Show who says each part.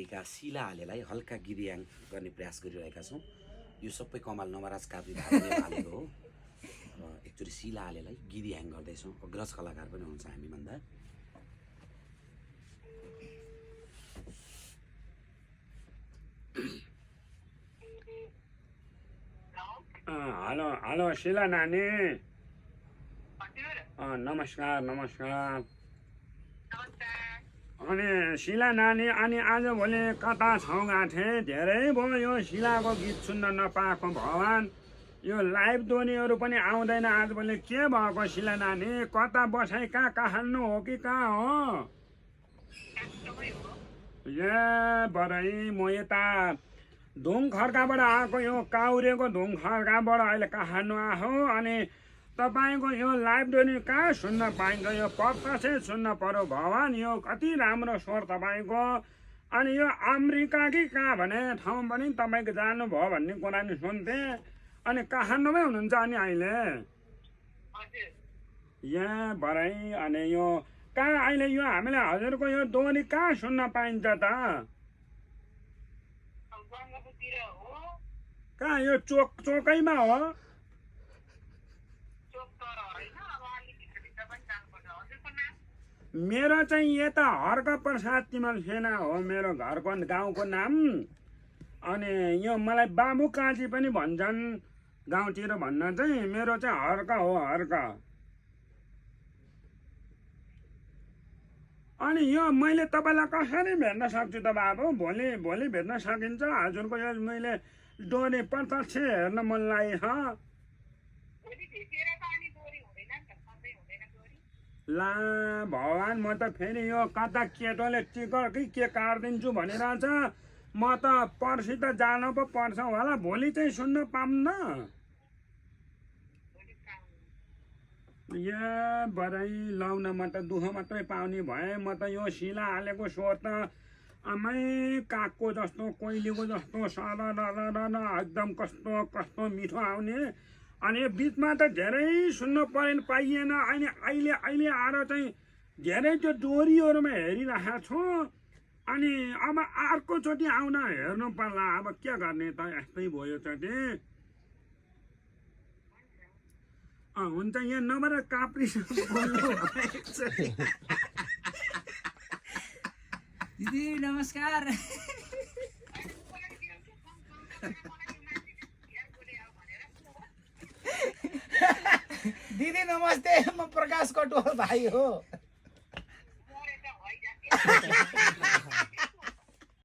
Speaker 1: भएका शिलालेलाई हल्का गिरियाङ गर्ने प्रयास गरिरहेका छौँ। यो सबै कमाल नवराज काप्री भाइले हालेको हो। र एकचोटि शिलालेलाई गिरियाङ गर्दैछौँ। अग्रज कलाकार पनि हुन्छ हामीभन्दा।
Speaker 2: हेलो हेलो शिला नानी। नमस्कार नमस्कार। अनि शिला नानी, अनि आजभोलि कता छौ गाँठे? धेरै भयो यो शिलाको गीत सुन्न नपाएको। भगवान्, यो लाइभ दोनीहरू पनि आउँदैन आजभोलि। के भएको शिला नानी? कता बसाइ कहाँ काहाल्नु हो कि कहाँ हो? ए बरै म यता धुङ खर्काबाट आएको, यो काउरेको धुङ खर्काबाट अहिले काहाल्नु आएको। अनि तपाईँको यो लाइभ ध्वनि कहाँ सुन्न पाइन्छ? यो प्रत्यक्ष सुन्न पर्यो। भगवान्, यो कति राम्रो स्वर तपाईँको। अनि यो अमेरिका कि कहाँ भने ठाउँ पनि तपाईँको जानुभयो भन्ने कुरा नि सुन्थेँ। अनि काठमाडौँमै हुनुहुन्छ अनि अहिले? यहाँ भरै। अनि यो कहाँ अहिले यो हामीले हजुरको यो दोहोरी कहाँ सुन्न पाइन्छ त? कहाँ यो चोकैमा हो? मेरो चाहिँ यता हर्क प्रसाद तिमल सेना हो मेरो घरको गाउँको नाम। अनि यो मलाई बाबु काजी पनि भन्छन् गाउँतिर भन्न चाहिँ। मेरो चाहिँ हर्क हो, हर्क। अनि यो मैले तपाईँलाई कसरी भेट्न सक्छु त बाबु? भोलि भेट्न सकिन्छ? हजुरको यो मैले डोरी प्रत्यक्ष हेर्न मन लागेको छ। ला भगवान्, म त फेरि यो कता केटोले टिकट कि के काटिदिन्छु भनिरहेछ। म त पर्सि त जानु पो पर्छ होला। भोलि चाहिँ सुन्न पाउन्न। ए बरै लाउन म त दुःख मात्रै पाउने भएँ। म त यो शिला हालेको स्वर त आमै कागको जस्तो, कोइलीको जस्तो सर एकदम कस्तो मिठो आउने। अनि यो बिचमा त धेरै सुन्न पाइएन। अहिले आएर चाहिँ धेरै त्यो डोरीहरूमा हेरिरहेको छु। अनि अब अर्कोचोटि आउन हेर्नु पर्ला। अब के गर्ने त, यस्तै भयो चोटि। हुन्छ, यहाँ नम्बर काप्री
Speaker 3: दिदी नमस्कार। दिदी नमस्ते, म प्रकाश कटुवाल भाइ हो।